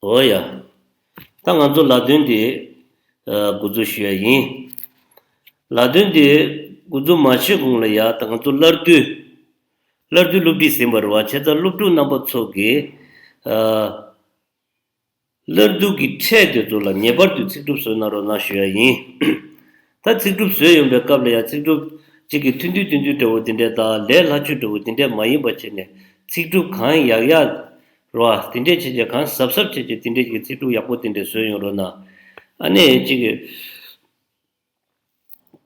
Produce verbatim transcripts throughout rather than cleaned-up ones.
འོ་ཡ། ད་ང་ཚོ་ལ་དོན་འདི་ཨ་འགོ་འཛུགས་ཞུ་ཡ་ཡིན། ལ་དོན་འདི་འགོ་འཛུགས་མ་བྱེད་གོང་ལ་ཡ། ད་ང་ཚོ་སླར་བསྡུ། སླར་བསྡུ་སློབ་ཁྲིད་ཟིན་པ་རེད་བ། བྱས་ཙང་སློབ་ཕྲུག་རྣམ་པ་ཚོ་གིས་ཨ་སླར་བསྡུ་གི་ཕྲད་དེ་ཚོ་ལ་ངེས་པར་དུ་ཚིག་གྲུབ་བཟོས་གནང་རོགས་གནང་ཞུ་ཡ་ཡིན། ད་ཚིག་གྲུབ་བཟོས་ཡོང་པའི་སྐབས་ལ་ཡང་ཚིག་གྲུབ་གཅིག་གི་ཐུང་ཐུང་ཐུང་ཐུང་འདྲ་བོ་དེ་འདྲས་དང་ལས་སླ་ཆོས་འདྲ་བོ་དེ་འདྲས་མ་ཡིན་པ་བྱས་ནས། ཚིག་གྲུབ་གང་ཡག་ཡག་རེད་བ། དེ་འདྲས་བྱས་བྱས། གང་གཟབ་གཟབ་བྱས་བྱས་དེ་འདྲས་ཀྱི་ཚིག་གྲུབ་ཡག་པོ་དེ་འདྲས་བཟོས་ཡོང་རོགས་གནང་། ཨ་ནི་གཅིག་གི་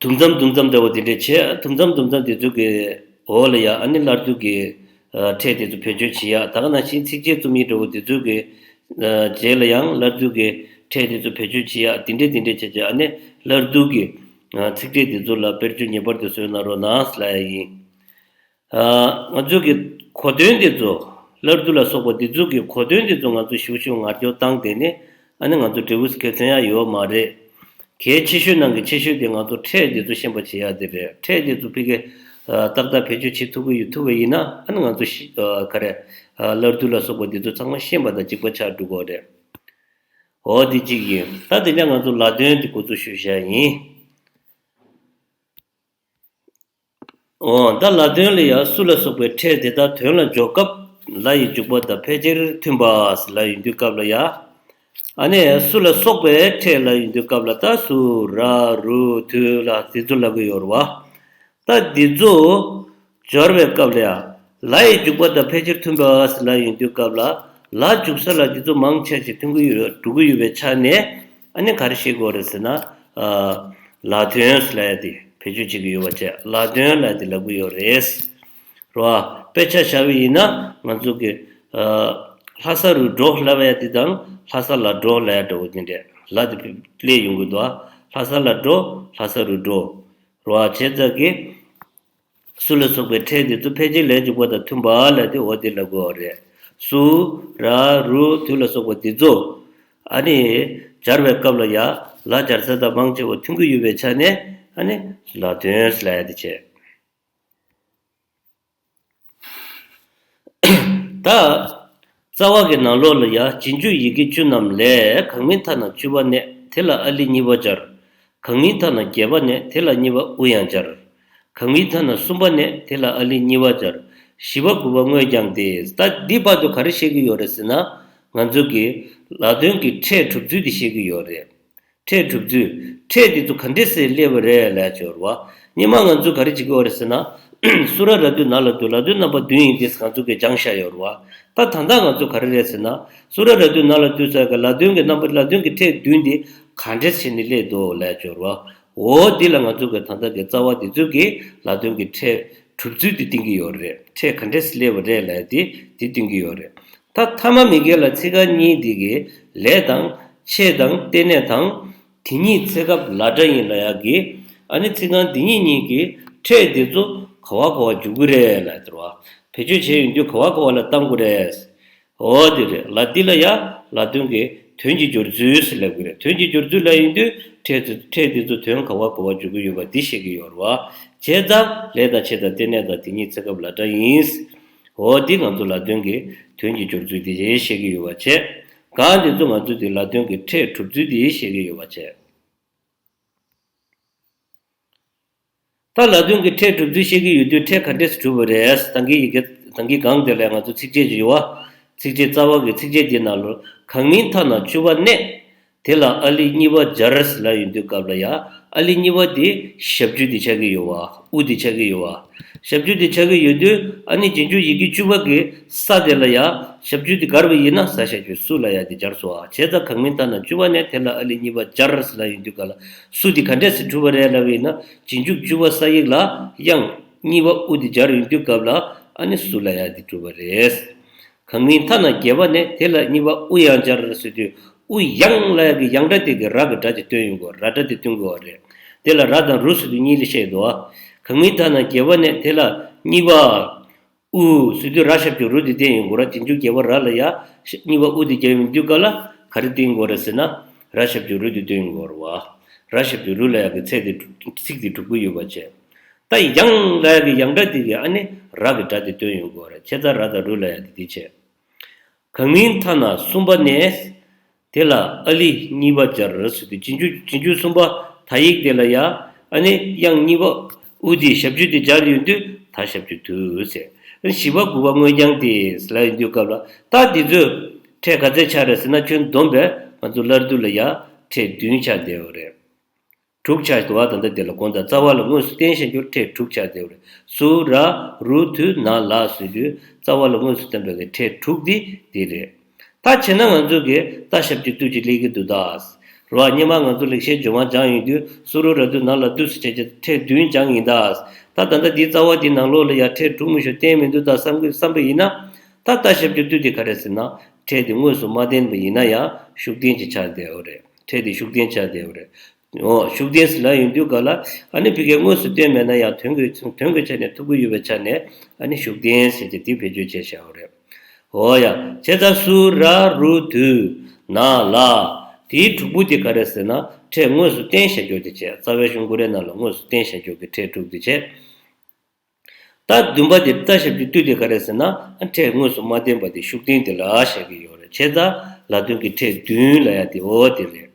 དུམ་མཚམས་དུམ་མཚམས་འདྲ་བོ་དེ་འདྲས་བྱས། དུམ་མཚམས་དུམ་མཚམས་དེ་ཚོ་གི་འོག་ལ་ཡ། ཨ་ནི་སླར་བསྡུ་གི་ཨ་ཕྲད་དེ་ཚོ་བེད་སྤྱོད་བྱེད་ཡ། ད་ག་ནང་བཞིན་ཚིགས་བཅད་རྩོམ་ཡིག་འདྲ་བོ་དེ་ཚོ་གི་ཨ་རྗེས་ལ་ཡང་སླར་བསྡུ་གི་ཕྲད་དེ་ཚོ་བེད་སྤྱོད་བྱེད་ཡ། དེ་འདྲས་དེ་འདྲས་བྱས་བྱས། ཨ་ནི་སླར་བསྡུ་གི་ཨ་ཚིག་ཕྲད་དེ་ཚོ་ལ་བེད་སྤྱོད་ངེས་པར་དུ་བཟོས་གནང་རོགས་གནང་ལབ་ཡ་ཡིན། ཨ་ང་ཚོ་གི་གོ་དོན་དེ་ཚོ། སླར་བསྡུ་ལ་སོགས་པ་འདི་ཚོ་གི་གོ་དོན་དེ་ཚོ་ང་ཚོ་ཞིབ་ཞིབ་ངར་སྐྱོར་བཏང་དེ་ནས། ཨ་ནི་ང་ཚོ་འབྲས་བུ་གལ་ཐོན་ཡ་ཡོད་མ་རེད། གལ་ཆེ་ཤོས་ནང་གི་ཆེ་ཤོས་དེ་ང་ཚོ་ཕྲད་དེ་ཚོ་ཤེས་པ་བྱེད་ཡ་དེ་རེད། ཕྲད་དེ་ཚོ་ཕ་གི་ཨ་ཏག་ཏག་བེད་སྤྱོད་བྱེད་ཐུབ་ཀྱི་ཡོད། ཐུབ་པ་ཡིན་ན། ཨ་ནི་ང་ཚོ་ཤི་ཨ་ག་རེ་ཨ་སླར་བསྡུ་ལ་སོགས་པ་འདི་ཚོ་ཚང་མ་ཤེས་པ་དང་གཅིག་པ་ཆགས་འགྲོ་གི་རེད། འོ་དེ་གཅིག་ཡིན། ད་དེ་ནས་ང་ཚོ་ལ་དོན་དེ་འགོ་འཛུགས་ཞུ་བྱ་ཡིན། འོ་ད་ལ་དོན་ལ་ཡ། སུ་ལ་སོགས་པའི་ཕྲད་དེ་དག་དོན་ལ་འཇོག་སྐབས་ལ་ཡི་འཇུག་པ་དང་ཕལ་ཆེར་མཐུན་པ་ལ་ཡི་འདུག་སྐབས་ལ་ཡ། ཨ་ནི་སུ་ལ་སོགས་པའི་ཕྲད་ལ་ཡི་འདུག་སྐབས་ལ། ད་སུ་ར་རུ་དུ་ལ་དེ་ཚོ་ལབ་ཀྱི་ཡོད་རེད་བ། ད་འདི་ཚོ་སྦྱོར་བའི་སྐབས་ལ་ཡ། ལ་ཡི་འཇུག་པ་དང་ཕལ་ཆེར་མཐུན་པ་ལ་ཡི་འདུག་སྐབས་ལ། ལ་འཇུག་ས་ལ་འདི་ཚོ་མང་ཆེ་ཞིག་མཐུན་གྱི་ཡོད། འགྲོ་གི་ཡོད་པའི་ཆ་ནས། ཨ་ནི་ག་རེ་བཤད་དགོས་རེད་ཟེར་ན། ཨ་ལ་དོན་ལབ་ཡ་དེ་བེད་སྤྱོད་བྱེད་ཀྱི་ཡོད་པ་བྱས། ལ་དོན་ལབ་ཡ་དེ་ལབ་ཀྱི་ཡོད་རེད། རེད་བ། དཔེ་ཆ་བཞག་པ་ཡིན་ན་ང་ཚོ་གི་ཨ་ལྷ་ས་རུ་འགྲོ་ལབ་ཡ་དེ་དང་ལྷ་ས་ལ་འགྲོ་ལབ་ཡ་འདྲ་བོ་དེ་འདྲས། ལ་དེ་སླེབས་ཡོང་གི་འདུག་ཨ་ལྷ་ས་ལ་འགྲོ། ལྷ་ས་རུ་འགྲོ། རེད་བ། བྱས་ཙང་གི་སུ་ལ་སོགས་པའི་ཕྲད་དེ་ཚོ་ཕལ་ཆེར་ལ་ཡི་འཇུག་པ་དང་མཐུན་པ་ལབ་དེ། འོ་དེ་ལབ་དགོས་རེད། སུ་ར་རུ་དུ་ལ་སོགས་པ་འདི་ཚོ། ཨ་ནི་སྦྱར་བའི་སྐབས་ལ་ཡ། ལ་སྦྱར་ས་དང་མང་ཆེ་བ་མཐུན་གྱི་ཡོད་པའི་ཆ་ནས། ཨ་ནི་ལ་དོན་ལབ་ཡ་དེ་བྱས། ད་རྩ་བ་གི་ནང་ལོགས་ལ་ཡ། རྗེས་འཇུག་ཡི་གེ་བཅུ་རྣམས་ལས། གང་མིན་ཐ་ན་བཅུ་པ་ནས། དེ་ལ་ཨ་ལི་གཉིས་པ་སྦྱར། གང་མིན་ཐ་ན་བརྒྱད་པ་ནས། དེ་ལ་གཉིས་པ་ཨུ་ཡང་སྦྱར། གང་མིན་ཐ་ན་གསུམ་པ་ནས། དེ་ལ་ཨ་ལི་གཉིས་པ་སྦྱར། བཞི་པ་དགུ་པ་དངོས་ཀྱང་སྟེ། ད་འདི་བར་དུ་ག་རེ་བཤད་ཀྱི་ཡོད་རེད་ཟེར་ན། ང་ཚོ་གི་ལ་དོན་གྱི་ཕྲད་གྲུབ་ཚུལ་དེ་བཤད་ཀྱི་ཡོད་རེད། ཕྲད་གྲུབ་ཚུལ། ཕྲད་དེ་ཚོ་ག་འདྲས་སེ་སླེབས་པ་རེད་ལབ་ཡ་ཅིག་ཡོད་རེད་བ། སྔོན་མ་ང་ཚོ་ག་རེ་བྱེད་ཀྱི་ཡོད་རེད་ཟེར་ན། སུ་ར་ར་དུ་ན་ལ་དུ། ལ་དོན་རྣམ་པ་བདུན་ཡིན་ཏེ་ང་ཚོ་གིས་སྦྱངས་བཞག་ཡོད་རེད་བ། ད་ད་ལྟ་ང་ཚོ་ག་རེ་རེད་ཟེར་ན། སུ་ར་ར་དུ་ན་ལ་དུ་ཟེར་གི་ལ་དོན་གྱི་རྣམ་པ། ལ་དོན་གྱི་ཕྲད་བདུན་དེ་ག་འདྲས་བྱས་ནས་སླེབས་འདུག་ལབ་ཡ་ཅིག་ཡོད་རེད་བ། འོ་འདི་ལ་ང་ཚོ་གི་ད་ལྟ་གི་རྩ་བ་དེ་ཚོ་གི་ལ་དོན་གྱི་ཕྲད་གྲུབ་ཚུལ་དེ་བསྟན་གྱི་ཡོད་རེད། ཕྲད་ག་འདྲས་སེ་སླེབས་པ་རེད་ལབ་ཡ་དེ་དེ་སྟོན་གྱི་ཡོད་རེད། ད་ཐ་མ་མི་དགེ་ལ་ཚིག་རྐང་གཉིས་དེ་གི་ལས་དང་ཆེད་དང་རྟེན་གནས་དང་། དེ་ཉིད་ཚེ་སྐབས་ལ་སྒྲ་ཡིན་ལབ་ཡ་གི། ཨ་ནི་ཚིག་རྐང་འདི་གཉིས་གཉིས་ཀྱི་ཕྲད་འདི་ཚོ་ག་བ་ག་བ་འཇུག་གི་རེད་ལབ་དེ་རེད་བ། བེད་སྤྱོད་བྱས་ཡོང་དུས་ག་བ་ག་བ་ལ་གཏང་དགོས་རེད། འོ་དེ་རེད། ལ་འདི་ལ་ཡ་ལ་དོན་གྱི་དོན་གྱི་སྦྱོར་ཚུལ་ཟེར་ལབ་ཀྱི་རེད། དོན་གྱི་སྦྱོར་ཚུལ་ལབ་ཡོང་དུས་ཕྲད་ཚོ། ཕྲད་འདི་ཚོ་དོན་ག་བ་ག་བ་འཇུག་གི་ཡོད་པ་འདི་བཤད་ཀྱི་ཡོད་རེད་བ། བྱས་ཙང་ལས་དང་ཆེད་དང་རྟེན་གནས་དང་དེ་ཉིད་ཚེ་སྐབས་ལ་སྒྲ་ཡིན། འོ་འདི་ང་ཚོ་ལ་དོན་གྱི་དོན་གྱི་སྦྱོར་ཚུལ་འདི་བཤད་ཀྱི་ཡོད་པ་བྱས། གང་འདི་ཚོ་ང་ཚོ་འདི་ལ་དོན་གྱི་ཕྲད་གྲུབ་ཚུལ་འདི་བཤད་ཀྱི་ཡོད་པ་བྱས། ད་ལ་དོན་གྱི་ཕྲད་གྲུབ་ཚུལ་བཤད་ཀྱི་ཡོད་དུས། ཕྲད་ག་འདྲས་སེ་གྲུབ་པ་རེད། ད་གིན་ཡི་གེ། ད་གིན་སྒང་དེ་ལ་ང་ཚོ་ཚིགས་བཅད་ཅིག་ཡོད་བ། ཚིགས་བཅད་རྩ་བ་གི་ཚིགས་བཅད་འདི་ནང་ལོགས། གང་མིན་ཐ་ན་བཅུ་པ་ནས། དེ་ལ་ཨ་ལི་གཉིས་པ་སྦྱར་ལབ་ཡོང་དུས་སྐབས་ལ་ཡ། ཨ་ལི་གཉིས་པ་དེ་ཞབས་ཀྱུ་དེ་ཆགས་ཀྱི་ཡོད་བ། ཨུ་དེ་ཆགས་ཀྱི་ཡོད་བ། ཞབས་ཀྱུ་དེ་ཆགས་ཀྱི་ཡོད་དུས། ཨ་ནི་རྗེས་འཇུག་ཡི་གེ་བཅུ་པ་གི་ས་དེ་ལ་ཡ། ཞབས་ཀྱུ་དེ་བཀར་བ་ཡིན་ན། ས་ཞབས་ཀྱུ་སུ་ལབ་ཡ་དེ་སྦྱར་སོང་བ། བྱས་ཙང་གང་མིན་ཐ་ན་བཅུ་པ་ནས། དེ་ལ་ཨ་ལི་གཉིས་པ་སྦྱར་ལབ་ཡོང་དུས་སྐབས་ལ། སུ་དེ་ག་འདྲས་སེ་གྲུབ་པ་རེད་ལབ་པ་ཡིན་ན། རྗེས་འཇུག་བཅུ་པ་ས་ཡིག་ལ་དབྱངས་གཉིས་པ་ཨུ་དེ་སྦྱར་ཡོང་དུས་སྐབས་ལ། ཨ་ནི་སུ་ལབ་ཡ་དེ་གྲུབ་པ་རེད། གང་མིན་ཐ་ན་བརྒྱད་པ་ནས། དེ་ལ་གཉིས་པ་ཨུ་ཡང་སྦྱར་ཟེར་དུས། ཨུ་ཡང་ལབ་ཡ་གི་ཡང་སྒྲ་དེ་གི་ར་གི་སྒྲ་དེ་སྟོན་ཡོང་གི་ཡོད། ར་སྒྲ་དེ་སྟོན་གྱི་ཡོད་རེད། དེ་ལ་ར་དང་རུ་ཟེར་དུས་གཉིས་ལ་བཤད་འདུག་བ། གང་མིན་ཐ་ན་བརྒྱད་པ་ནས། དེ་ལ་གཉིས་པ་ཨུ་ཟེར་དུས་ར་ཞབས་ཀྱུ་རུ་དེ་བསྟན་ཡོང་གི་ཡོད་རེད། རྗེས་འཇུག་བརྒྱད་པ་ར་ལ་ཡ། གཉིས་པ་ཨུ་དེ་བརྒྱབ་ཡོང་དུས་སྐབས་ལ་ག་རེ་སྟོན་གྱི་ཡོད་རེད་ཟེར་ན། ར་ཞབས་ཀྱུ་རུ་དེ་སྟོན་ཡོང་གི་ཡོད་རེད་བ། ར་ཞབས་ཀྱུ་རུ་ལབ་ཡ་གི་ཚིག་དེ་གྲུབ་ཀྱི་ཡོད་པ་བྱས། ད་ཡང་ལབ་ཡ་གི་ཡང་སྒྲ་དེ་གི་ཨ་ནི་ར་གི་སྒྲ་དེ་སྟོན་ཡོང་གི་ཡོད་རེད། བྱས་ཙང་ར་དང་རུ་ལབ་ཡ་དེ་དེ་བྱས། གང་མིན་ཐ་ན་གསུམ་པ་ནས། དེ་ལ་ཨ་ལི་གཉིས་པ་སྦྱར་ཟེར་དུས་རྗེས་འཇུག་རྗེས་འཇུག་གསུམ་པ་ད་ཡིག་དེ་ལ་ཡ་ཨ་ནི་དབྱངས་གཉིས་པ་ཨུ་དེ་ཞབས་ཀྱུ་དེ་སྦྱར་ཡོང་དུས་ད་ཞབས་ཀྱུ་དུ་ཟེར། ཨ་ནི་བཞི་པ་དགུ་པ་དངོས་རྐྱང་དེ་ལ་ཡོང་དུས་སྐབས་ལ་ད་འདི་ཚོས་ཕྲད་ག་ཚད་ཆགས་རེད་ཟེར་ན། ཁྱོན་བསྡོམས་པས་ང་ཚོ་སླར་བསྡུ་ལ་ཡ་ཕྲད་བདུན་ཆགས་བསྡད་ཡོད་རེད། དྲུག་ཆགས་འདུག་བ། ད་ལྟ་དེ་ལ་དགོངས་དག་རྩ་བ་ལ་དངོས་སུ་བསྟན་བཞག་རྒྱུར་ཕྲད་དྲུག་ཆགས་བསྡད་ཡོད་རེད། སུ་ར་རུ་དུ་ན་ལ་ཟེར་དུས་རྩ་བ་ལ་དངོས་སུ་བསྟན་པའི་གི་ཕྲད་དྲུག་དེ་དེ་རེད། ད་བྱས་ན་ང་ཚོ་གིས་ད་ཞབས་ཀྱུ་ཏུ་ཅིག་སླེབས་ཀྱི་འདུག་ད། རེད་བ། སྔོན་མ་ང་ཚོ་ལེགས་བཤད་ལྗོན་དབང་སྦྱངས་ཡོང་དུས་སུ་རུ་ར་དུ་ན་ལ་དུ་ཟེར་བྱས་བྱས་ཕྲད་བདུན་སྦྱངས་ཡིན་ད། ད་ད་ལྟ་འདིའི་རྩ་བ་འདིའི་ནང་ལོགས་ལ་ཡ་ཕྲད་དྲུག་མི་ཤོར་བསྟན་མི་འདུག་ད་བསམ་གི་བསམ་པ་ཡིན་ན། ད་ད་ཞབས་ཀྱུ་ཏུ་དེ་ག་རེ་ཟེར་ན། ཕྲད་དེ་དངོས་སུ་མ་བསྟན་པ་ཡིན་ན་ཡང་ཤུགས་བསྟན་ཅིག་ཆགས་བསྡད་ཡོད་རེད། ཕྲད་དེ་ཤུགས་བསྟན་ཆགས་བསྡད་ཡོད་རེད། འོ། ཤུགས་བསྟན་ཟེར་ལབ་ཡོང་དུས་ག་ལ་ཨ་ནི་ཕ་གིར་དངོས་སུ་བསྟན་མེད་ན་ཡང་དོན་གྱི་དོན་གྱི་ཆ་ནས་ཐུག་གི་ཡོད་པའི་ཆ་ནས་ཨ་ནི་ཤུགས་བསྟན་ཟེར་གྱི་དེ་བེད་སྤྱོད་བྱས་བཞག་ཡོད་རེད། འོ་ཡ། བྱས་ཙང་སུ་ར་རུ་དུ་ན་ལ། དེའི་དྲུག་པོ་དེ་ག་རེ་ཟེར་ན་ཕྲད་དངོས་སུ་བསྟན་བཞག་རྒྱུ་དེ་བྱས། རྩ་བའི་གཞུང་ཀུན་རའི་ནང་ལ་དངོས་སུ་བསྟན་བཞག་རྒྱུ་གི་ཕྲད་དྲུག་དེ་བྱས། ད་བདུན་པ་དེ་ད་ཞབས་ཀྱུ་ཏུ་དེ་ག་རེ་ཟེར་ན་ཕྲད་དངོས་སུ་མ་བསྟན་པ་དེ་ཤུགས་བསྟན་དེ་ལ་བཤད་ཀྱི་ཡོད་རེད། བྱས་ཙང་ལ་དོན་གྱི་ཕྲད་བདུན་ལབ་ཡ་དེ་འོ་དེ་རེད།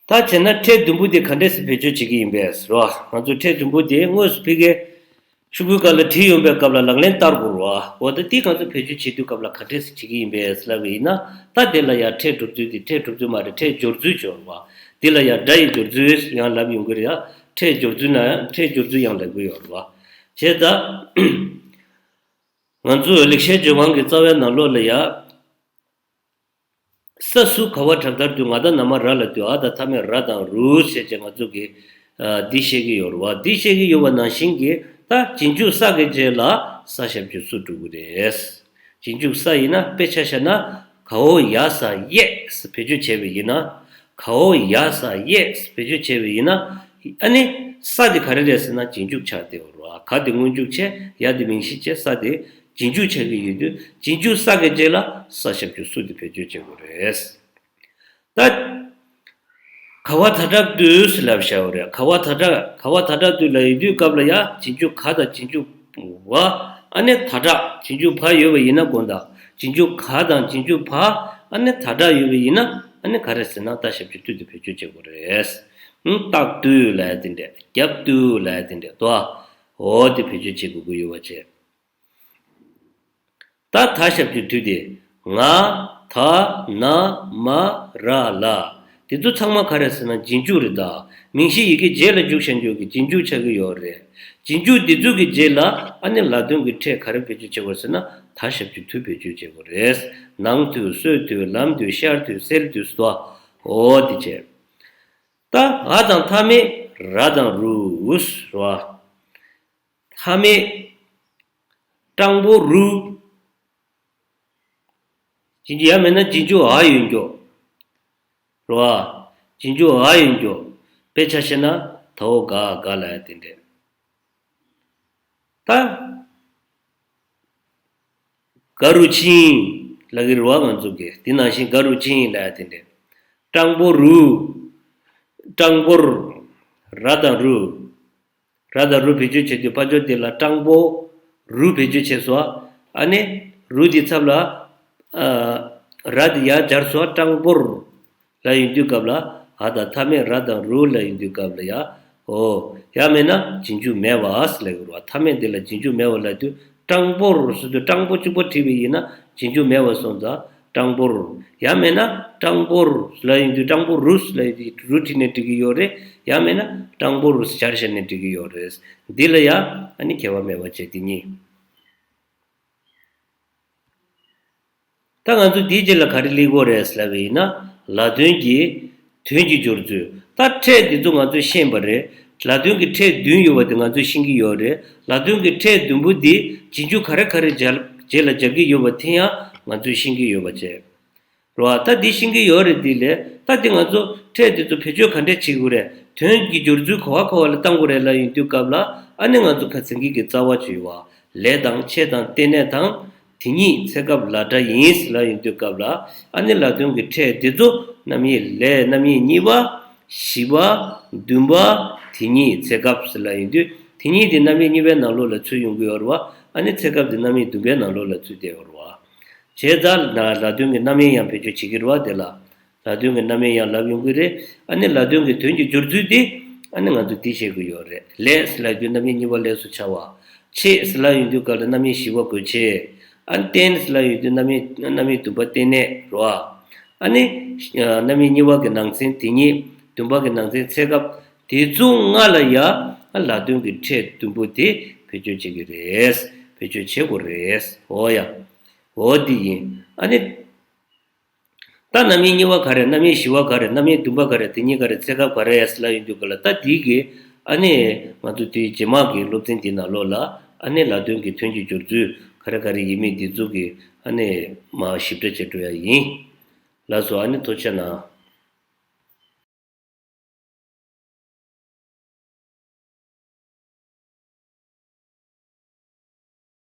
ད་བྱས་ན་ཕྲད་བདུན་པོ་དེ་ག་འདྲས་སེ་བེད་སྤྱོད་བྱེད་ཀྱི་ཡིན་པས་རོ། ང་ཚོ་ཕྲད་བདུན་པོ་དེ་དངོས་སུ་ཕ་གིར་ཤོག་གུའི་སྒང་ལ་བྲིས་ཡོང་པའི་སྐབས་ལ་ལག་ལེན་བསྟར་དགོས་རོ། འོ་ད་དེ་ང་ཚོ་བེད་སྤྱོད་བྱེད་དུས་སྐབས་ལ་ག་འདྲས་སེ་བྱེད་ཀྱི་ཡིན་པས་ལབ་པ་ཡིན་ན། ད་དེ་ལ་ཡང་ཕྲད་སྒྲུབ་ཚུལ་དེ་ཕྲད་སྒྲུབ་ཚུལ་མ་རེད། ཕྲད་སྦྱོར་ཚུལ་སྦྱོར་བ། དེ་ལ་ཡང་སྒྲ་ཡི་སྦྱོར་ཚུལ་ཡང་ལབ་ཡོང་གི་རེད་ཡ། ཕྲད་སྦྱོར་ཚུལ་ན་ཡང་ཕྲད་སྦྱོར་ཚུལ་ཡང་ལབ་གི་ཡོད་རེད་བ། བྱས་ཙང་ང་ཚོ་ལེགས་བཤད་ལྗོན་དབང་གི་རྩ་བའི་ནང་ལོགས་ལ་ཡ། ས་སུ་ག་བ་དྲག་མཐར་དུ་ང་ད་ན་མ་ར་ལ་དུ་ཨ་ད་མཐའ་མེད་ར་དང་རུ་ཟེར་བྱས་ང་ཚོ་གིས་ཨ་འདི་བཤད་ཀྱི་ཡོད་རེད་བ། འདི་བཤད་ཀྱི་ཡོད་པ་ནང་བཞིན་གྱི་ད་རྗེས་འཇུག་ས་གི་རྗེས་ལ་ས་ཞབས་ཀྱུ་སུ་འགྲོ་གི་རེད། རྗེས་འཇུག་ས་ཡིན་ན་དཔེ་ཆ་བཞག་ན་གའོ་ཡ་ས་ཡེ་ཟེར་བེད་སྤྱོད་བྱས་པ་ཡིན་ན། གའོ་ཡ་ས་ཡེ་ཟེར་བེད་སྤྱོད་བྱས་པ་ཡིན་ན། ཨ་ནི་ས་དེ་ག་རེ་རེད་ཟེར་ན་རྗེས་འཇུག་ཆགས་བསྡད་ཡོད་རེད་བ། ག་དེ་སྔོན་འཇུག་བྱས། ཡ་དེ་མིང་གཞི་བྱས། ས་དེ་རྗེས་འཇུག་ཆགས་ཀྱི་ཡོད་དུས་རྗེས་འཇུག་ས་གི་རྗེས་ལ་ས་ཞབས་ཀྱུ་སུ་དེ་བེད་སྤྱོད་བྱེད་དགོས་རེད། ད་ག་བ་ད་དྲག་ཏུ་ཟེར་ལབ་བཞག་ཡོད་རེད། ག་བ་ད་དྲག་ག་བ་ད་དྲག་ཏུ་ལབ་ཡོང་དུས་སྐབས་ལ་ཡ་རྗེས་འཇུག་ག་དང་རྗེས་འཇུག་བ། ཨ་ནི་ད་དྲག་རྗེས་འཇུག་བ་ཡོད་པ་ཡིན་ན་དགོངས་དག་རྗེས་འཇུག་ག་དང་རྗེས་འཇུག་བ་ཨ་ནི་ད་དྲག་ཡོད་པ་ཡིན་ན་ཨ་ནི་ག་རེ་ཟེར་ན་ད་ཞབས་ཀྱུ་ཏུ་དེ་བེད་སྤྱོད་བྱེད་དགོས་རེད། ཨང་། རྟག་ཏུ་ལབ་ཡ་དེ་འདྲས། རྒྱབ་ཏུ་ལབ་ཡ་དེ་འདྲས་དོ། འོ་དེ་བེད་སྤྱོད་བྱེད་དགོས་ཀྱི་ཡོད་པ་བྱས། ད་ད་ཞབས་ཀྱུ་ཏུ་དེ་ང་ད་ན་མ་ར་ལ། དེ་ཚོ་ཚང་མ་ག་རེ་ཟེར་ན་རྗེས་འཇུག་རེད་ད། མིང་གཞི་ཡི་གེ་རྗེས་ལ་འཇུག་བཞག་རྒྱུ་གི་རྗེས་འཇུག་ཆགས་ཀྱི་ཡོད་རེད། རྗེས་འཇུག་འདི་ཚོ་གི་རྗེས་ལ་ཨ་ནི་ལ་དོན་གྱི་ཕྲད་ག་རེ་བེད་སྤྱོད་བྱེད་དགོས་ཟེར་ན་ད་ཞབས་ཀྱུ་ཏུ་བེད་སྤྱོད་བྱེད་དགོས་རེད། ནང་དུ། སོ་དུ། ལམ་དུ། ཤར་དུ། གསལ་དུ་སོ། འོ་དེ་བྱས། ད་འ་དང་མཐའ་མེད་ར་དང་རུ་རེད་བ། མཐའ་མེད། སྤྲང་པོ་རུ། རྗེས་འཇུག་ཡང་མིན་ན་རྗེས་འཇུག་འ་ཡོད་རྒྱུ་རེད་བ། རྗེས་འཇུག་འ་ཡོད་རྒྱུ། དཔེ་ཆ་བཤད་ན་ད་འོ་ག་ག་ལབ་ཡ་དེ་འདྲས། ད་ག་རུ་ཕྱིན་ལབ་ཀྱི་རེད་བ། ང་ཚོ་གིས་དེ་ནང་བཞིན་ག་རུ་ཕྱིན་ལབ་ཡ་དེ་འདྲས། སྤྲང་པོ་རུ། སྤྲང་པོར། ར་དང་རུ། ར་དང་རུ་བེད་སྤྱོད་བྱེད་དུས་ཕ་ཆོས་དེ་ལ་སྤྲང་པོ་རུ་བེད་སྤྱོད་བྱས་སོ། ཨ་ནི་རུ་དེ་ཚབ་ལ་ཨ་ར་དེ་ཡར་སྦྱར་སོ། སྤྲང་པོར་ལབ་ཡོང་དུས་སྐབས་ལ་འ་དང་མཐའ་མེད་ར་དང་རུ་ལབ་ཡོང་དུས་སྐབས་ལ་ཡ། འོ། ཡང་མིན་ན་རྗེས་འཇུག་མེད་པ་ཟེར་ལབ་ཀྱི་རེད་བ། མཐའ་མེད་དེ་ལ་རྗེས་འཇུག་མེད་པ་ལབ་དུས་སྤྲང་པོར་ཟེར་དུས་སྤྲང་པོ་གཅིག་པོ་བྲིས་པ་ཡིན་ན་རྗེས་འཇུག་མེད་པ་སོང་ཙང་། སྤྲང་པོར། ཡང་མིན་ན་སྤྲང་པོར་ལབ་ཡོང་དུས་སྤྲང་པོ་རུ་ལབ་ཡོང་དུས་རུ་བྲིས་ནས་འགྲིག་གི་ཡོད་རེད། ཡང་མིན་ན་སྤྲང་པོར་སྦྱར་བཞག་ནས་འགྲིག་གི་ཡོད་རེད། འདི་ལ་ཡ་ཨ་ནི་ཁྱད་པར་མེད་པ་བྱས་དེ་གཉིས། ད་ང་ཚོ་འདིའི་རྗེས་ལ་ག་རེ་སླེབས་ཀྱི་ཡོད་རེད་ལབ་པ་ཡིན་ན་ལ་དོན་གྱི་དོན་གྱི་སྦྱོར་ཚུལ། ད་ཕྲད་འདི་ཚོ་ང་ཚོས་ཤེས་པ་རེད། ལ་དོན་གྱི་ཕྲད་བདུན་ཡོད་པ་དེ་ང་ཚོས་ཤེས་ཀྱི་ཡོད་རེད། ལ་དོན་གྱི་ཕྲད་བདུན་པོ་འདི་རྗེས་འཇུག་ག་རེ་ག་རེ་རྗེས་ལ་རྗེས་ལ་སྦྱར་གྱི་ཡོད་པ་དེ་ཡང་ང་ཚོས་ཤེས་ཀྱི་ཡོད་པ་བྱས། རེད་བ། ད་འདི་ཤེས་ཀྱི་ཡོད་རེད། འདི་ལས་ད་འདི་ང་ཚོ་ཕྲད་འདི་ཚོ་བེད་སྤྱོད་ག་འདྲས་བྱེད་དགོས་རེད། དོན་གྱི་སྦྱོར་ཚུལ་ག་བ་ག་བ་ལ་བཏང་དགོས་རེད་ལབ་ཡོང་དུས་སྐབས་ལ་ཨ་ནི་ང་ཚོ་ཁ་སང་གི་གི་རྩ་བ་ཅིག་ཡོད་བ། ལས་དང་ཆེད་དང་རྟེན་གནས་དང་། དེ་ཉིད་ཚེ་སྐབས་ལ་སྒྲ་ཡིན་ལབ་ཡོང་དུས་སྐབས་ལ་ཨ་ནི་ལ་དོན་གྱི་ཕྲད་འདི་ཚོ་རྣམ་དབྱེ་ལས་རྣམ་དབྱེ་གཉིས་པ། བཞི་པ། བདུན་པ། དེ་ཉིད་ཚེ་སྐབས་ལབ་ཡོང་དུས་དེ་ཉིད་དེ་རྣམ་དབྱེ་གཉིས་པའི་ནང་ལོགས་ལ་ཚུད་ཡོང་གི་ཡོད་རེད་བ། ཨ་ནི་ཚེ་སྐབས་དེ་རྣམ་དབྱེ་བདུན་པའི་ནང་ལོགས་ལ་ཚུད་བསྡད་ཡོད་རེད་བ། བྱས་ཙང་ན་ལ་དོན་གྱི་རྣམ་དབྱེ་ཡང་བེད་སྤྱོད་བྱེད་ཀྱི་རེད་བ། དེ་ལ་ལ་དོན་གྱི་རྣམ་དབྱེ་ཡང་ལབ་ཡོང་གི་རེད། ཨ་ནི་ལ་དོན་གྱི་དོན་གྱི་སྦྱོར་ཚུལ་དེ་ཨ་ནི་ང་ཚོ་འདི་བཤད་ཀྱི་ཡོད་རེད། ལས་ཟེར་ལབ་དུས་རྣམ་དབྱེ་གཉིས་པ་ལས་སུ་བྱ་བ། ཆེད་ཟེར་ལབ་ཡོང་དུས་སྐབས་ལ་རྣམ་དབྱེ་བཞི་པ་དགོས་ཆེད། ཨ་ནི་རྟེན་ཟེར་ལབ་ཡོང་དུས་རྣམ་དབྱེ་རྣམ་དབྱེ་བདུན་པ་རྟེན་གནས་རེད་བ། ཨ་ནི་རྣམ་དབྱེ་གཉིས་པ་གི་ནང་ཚན་དེ་ཉིད། བདུན་པ་གི་ནང་ཚན་ཚེ་སྐབས། དེ་ཚོ་ལྔ་ལ་ཡ་ལ་དོན་གྱི་ཕྲད་བདུན་པོ་དེ་བེད་སྤྱོད་བྱེད་ཀྱི་རེད། བེད་སྤྱོད་བྱེད་དགོས་རེད། འོ་ཡ། འོ་འདི་ཡིན། ཨ་ནི། ད་རྣམ་དབྱེ་གཉིས་པ་ག་རེ། རྣམ་དབྱེ་བཞི་པ་ག་རེ། རྣམ་དབྱེ་བདུན་པ་ག་རེ། དེ་གཉིས་ག་རེ། ཚེ་སྐབས་ག་རེ་ཟེར་ལབ་ཡོང་དུས་སྐབས་ལ། ད་འདི་གི་ཨ་ནི་ང་ཚོ་དེ་རྗེས་མ་གི་སློབ་ཚན་འདི་ནང་ལོགས་ལ་ཨ་ནི་ལ་དོན་གྱི་དོན་གྱི་སྦྱོར་ཚུལ་ག་རེ་ག་རེ་ཡིན་མིན་འདི་ཚོ་གི་ཨ་ནི་མ་ཞིབ་ཕྲ་བྱེད་འགྲོ་ཡ་ཡིན། ལགས་སོ། ཨ་ནི་ཐུགས་རྗེ་གནང་།